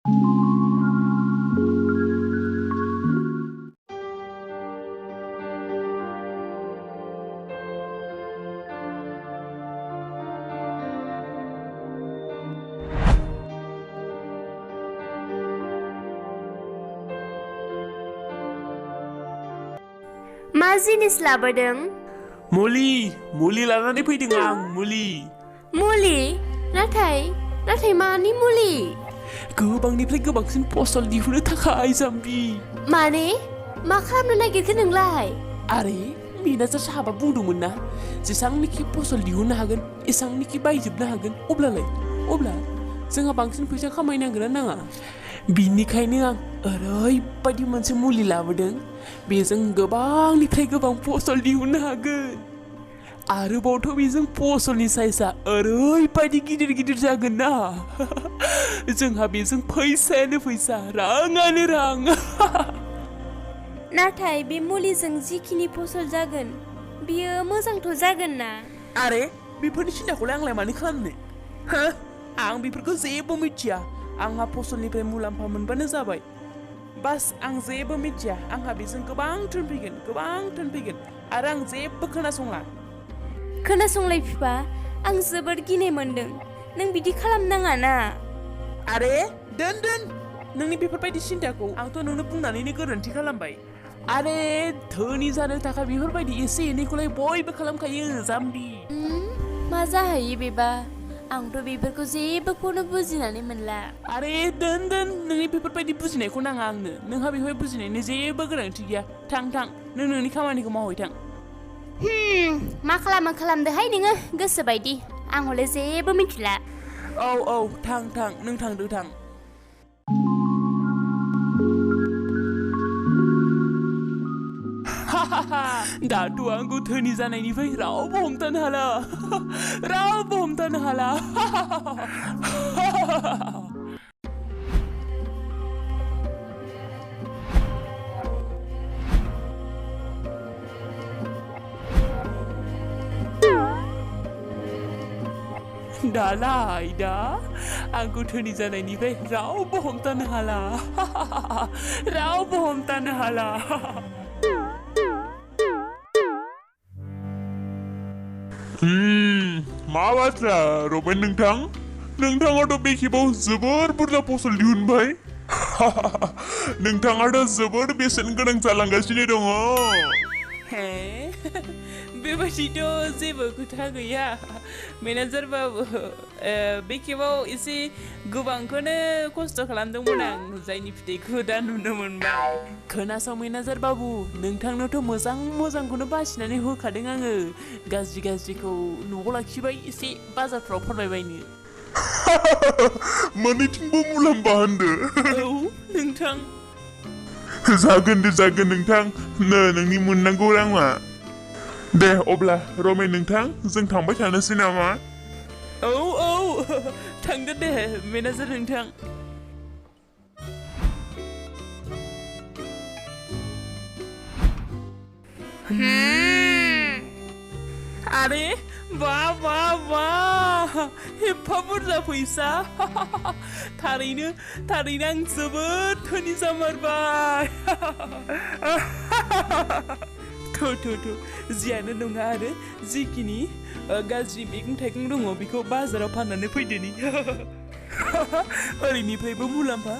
मा जिनिस लाबोदों? मुलि लानानै फैदों आं मुलि नाथाय मानि मुलि? गोबांनिफ्राय गोबांसिन फसल दिहुननो थाखाय जाम्बि। माने मा खालामनो नागिरखो नोंलाय? आरे मेनेजार साहाबा बुंदोंमोन ना जेसांनिखि फसल दिहुननो हागोन एसांनिखि बायजोबनो हागोन अब्ला जोंहा बांसिन फैसा खामायनांगोन ना नाङा। बिनिखायनो आं ओरैबायदि मोनसे मुलि लाबोदों बेजों गोबांनिफ्राय गोबां फसल दिहुननो हागोन। आरोबावथ' बेजों फसलनि साइजआ ओरैबायदि गिदिर जागोन ना जोंहा बेजों फैसायानो फैसा राङानो रां। नाथाय बे मुलिजों जिखिनि फसल जागोन बियो मोजांथ' जागोन ना? आरे बेफोरनि सिन्थाखौलाय आंलाय मानो खालामनो? आं बेफोरखौ जेबो मिथिया। आंहा फसलनिफ्राय मुलाम्फा मोनबानो जाबाय। बास आं जेबो मिथिया। आंहा बेजों गोबां धोन फैगोन आरो आं जेबो खोनासंला। खोनासंलाय बिफा, आं जोबोद गिनाय मोनदों। नों बिदि खालामनाङा ना। आरे दोन नोंनि बेफोरबायदि सिन्थाखौ। आंथ' नोंनो बुंनानैनो गोरोन्थि खालामबाय। आरे धोनि जानो थाखाय बेफोरबायदि एसे एनैखौलाय बयबो खालामखायो जाम्बि। मा जाहैयो बेबा? आंथ' बेफोरखौ जेबोखौनो बुजिनानै मोनला। आरे दोन नोंनि बेफोरबायदि बुजिनायखौ नाङा आंनो। नोंहा बेवहाय बुजिनायनि जेबो गोनांथि गैया। थां नों नोंनि खामानिखौ मावहै थां। मा खालामदोहाय नोङो गोसो बायदि। आं हले जेबो मिथिला। औ थां नों थांदो थां। दाथ' आंखौ धोनि जानायनिफ्राय रावबो हमथानो हाला। दालाय दा आंखौ धोनि जानायनिफ्राय रावबो हमथानो हाला। मा बाथ्रा रबेन नोंथाङाथ' बे खेबाव जोबोर बुरजा फसल दिहुनबाय। नोंथाङाथ' जोबोर बेसेन गोनां जालांगासिनो दङ। बेबायदिथ' जेबो खोथा गैया मेनेजार बाबु। बे खेबाव एसे गोबांखौनो खस्थ' खालामदोंमोन आं, जायनि फिथाइखौ दा नुनो मोनबाय। खोनासं मेनेजार बाबु, नोंथांनोथ' मोजांखौनो बासिनानै होखादों आङो। गाज्रिखौ न'आव लाखिबाय एसे बाजारफ्राव फानबायबायनो। मोननैथिंबो मुलाम्फा होनदो। औ नोंथां। जागोन नोंथां, नोंनि मोननांगौ राङा। दे अब्ला रमेन नोंथां, जों थांबाय थानोसै नामा? औ थांगोन दे मेनेजार नोंथां। आरे वाह एफा बुरजा फैसा। थारैनो आं जोबोद धोनि जामारबाय। जियानो नङा आरो जिखिनि गाज्रि मैगं थाइगं दङ बेखौ बाजाराव फाननानै फैदोनि। ओरैनिफ्रायबो मुलाम्फा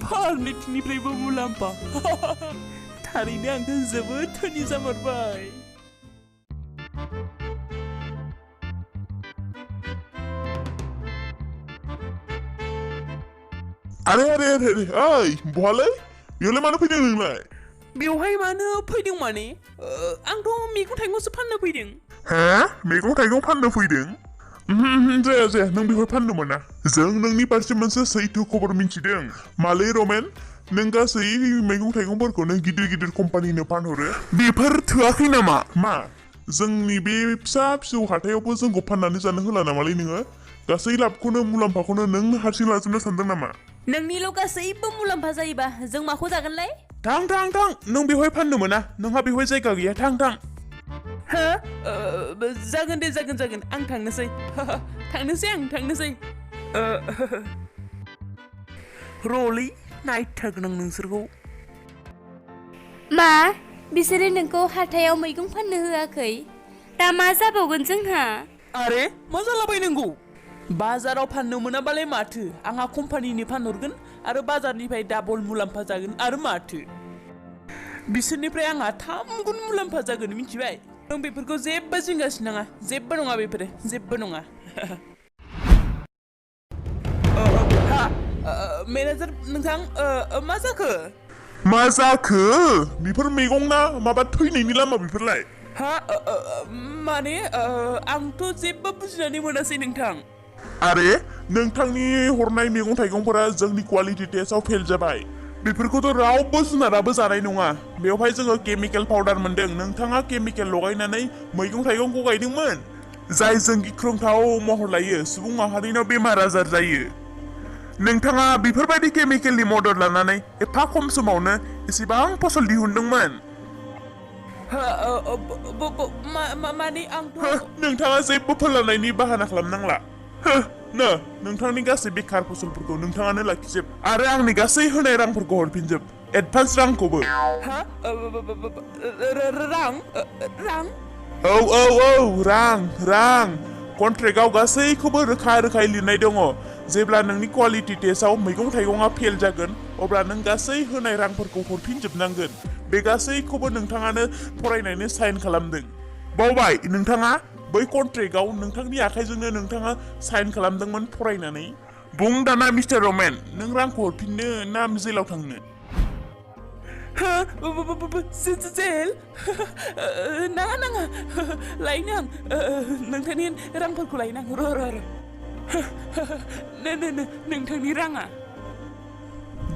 फारनैथिंनिफ्रायबो मुलाम्फा। थारैनो आंथ' जोबोद धोनि जामारबाय। आरे ओइ बहालै? बेयावलाय मानो फैदों नोंलाय? बेवहाय मानो फैदों माने? आंथ' मैगं थाइगंसो फाननो फैदों। मैगं थाइगं फाननो फैदों? जाया नों बेवहाय फाननो मोना। जों नोंनि फारसे मोनसे सैथो खबर मिन्थिदों। मालै रमेन, नों गासै मैगं थाइगंफोरखौनो गिदिर कम्पानिनो फानहरो। बेफोर थोआखै नामा? मा जोंनि बे फिसा हाथायावबो जोंखौ फाननानै जानो होला नामालै नोङो? गासै लाबखौनो मुलाम्फाखौनो नों हारसिं लाजोबनो सानदों नामा? नोंनिल' गासैबो मुलाम्फा जायोबा जों माखौ जागोनलाय? थां नों बेवहाय फाननो मोना। नोंहा बेवहाय जायगा गैया। थां। जागोन दे जागोन आं थांनोसै। रलै नायथारगोन आं नोंसोरखौ मा बिसोरो नोंखौ हाथायाव मैगं फाननो होआखै दा मा जाबावगोन जोंहा आरे मा जालाबायनांगौ बाजाराव फाननो मोनाबालाय माथो आंहा कम्पानिनि फानहरगोन आरो बाजारनिफ्राय डाबल मुलाम्फा जागोन आरो माथो बिसोरनिफ्राय आंहा 3 गुन मुलाम्फा जागोन मिथिबाय नों बेफोरखौ जेबो जिंगासिनो नाङा जेबो नङा बेफोरो जेबो नङा मेनेजार नोंथां मा जाखो मा जाखो बेफोर मैगं ना माबा थैनायनि लामा बेफोरलाय हा माने आंथ' जेबो बुजिनानै मोनासै नोंथां आरे नोंथांनि हरनाय मैगं थाइगंफोरा जोंनि क्वालिटि टेस्टआव फेल जाबाय बेफोरखौथ' रावबो जुनाराबो जानाय नङा बेवहाय जोङो केमिकेल पाउडार मोनदों नोंथाङा केमिकेल लगायनानै मैगं थाइगंखौ गायदोंमोन जायजों गिख्रंथाव महर लायो सुबुं माहारिनाव बेमार आजार जायो नोंथाङा बेफोरबायदि केमिकेलनि मदद लानानै एफा खम समावनो एसेबां फसल दिहुनदोंमोन माने आंथ' नोंथाङा जेबो फोलानायनि बाहाना खालामनांला नोंथांनि गासै बेकार फसलफोरखौ नोंथाङानो लाखिजोब आरो आंनि गासै होनाय रांफोरखौ हरफिनजोब एडभान्स रांखौबो रां रां कन्ट्रेक्टआव गासैखौबो रोखा रोखायै लिरनाय दङ जेब्ला नोंनि क्वालिटि टेस्टआव मैगं थाइगंआ फेल जागोन अब्ला नों गासै होनाय रांफोरखौ हरफिनजोबनांगोन बे गासैखौबो नोंथाङानो फरायनानै साइन खालामदों बावबाय नोंथाङा बै कन्ट्रेक्टआव नोंथांनि आखाइजोंनो नोंथाङा साइन खालामदोंमोन फरायनानै बुं दाना मिस्टार रमेन नों रांखौ हरफिननो ना जेलाव थांनो जेल नाङा लायनो आं नोंथांनि रांफोरखौ लायनो आं र' नोंथांनि राङा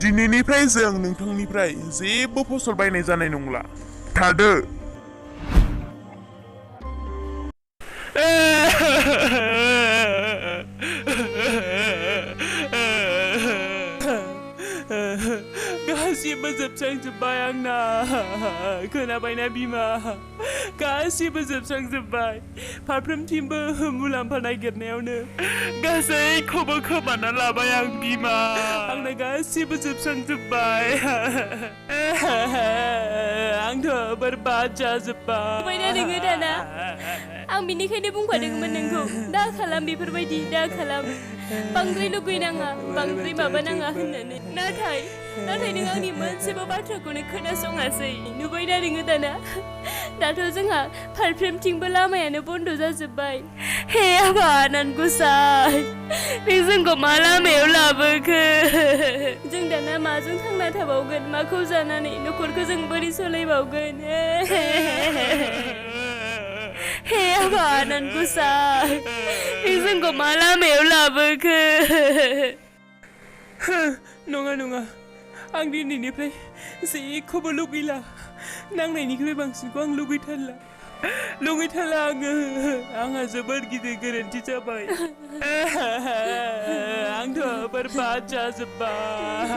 दिनैनिफ्राय जों नोंथांनिफ्राय जेबो फसल बायनाय जानाय नंला थादो गासिबो जोबस्रांजोब्बाय आंना खोनाबायना बिमा गासिबो जोबस्रांजोब्बाय फारफ्रोमथिंबो मुलाम्फा नागिरनायावनो गासैखौबो खोमाना लाबाय आं बिमा आंना गासिबो जोबस्रांजोब्बाय आंथ' बरबाद जाजोब्बाय नोङो दाना आं बिनिखायनो बुंफादोंमोन नोंखौ दा खालाम बेफोरबायदि दा खालाम बांद्राय लुगैनाङा बांद्राय माबानाङा होननानै नाथाय नों आंनि मोनसेबो बाथ्राखौनो खोनासङासै नुबायना नोङो दाना दाथ' जोंहा फारफ्रोमथिंबो लामायानो बन्द' जाजोब्बाय हे आफा आनान गसाइ नों जोंखौ मा लामायाव लाबोखो जों दाना माजों थांना थाबावगोन माखौ जानानै न'खरखौ जों बोरै सालायबावगोन हे आफा आनान गसाइ नों जोंखौ मा लामायाव लाबोखो नङा आं दिनैनिफ्राय जेखौबो लुगैला नांनायनिख्रुइ बांसिनखौ आं लुगैथारला आंहा जोबोद गिदिर गोरोन्थि जाबाय आंथ' बरबाद जाजोब्बाय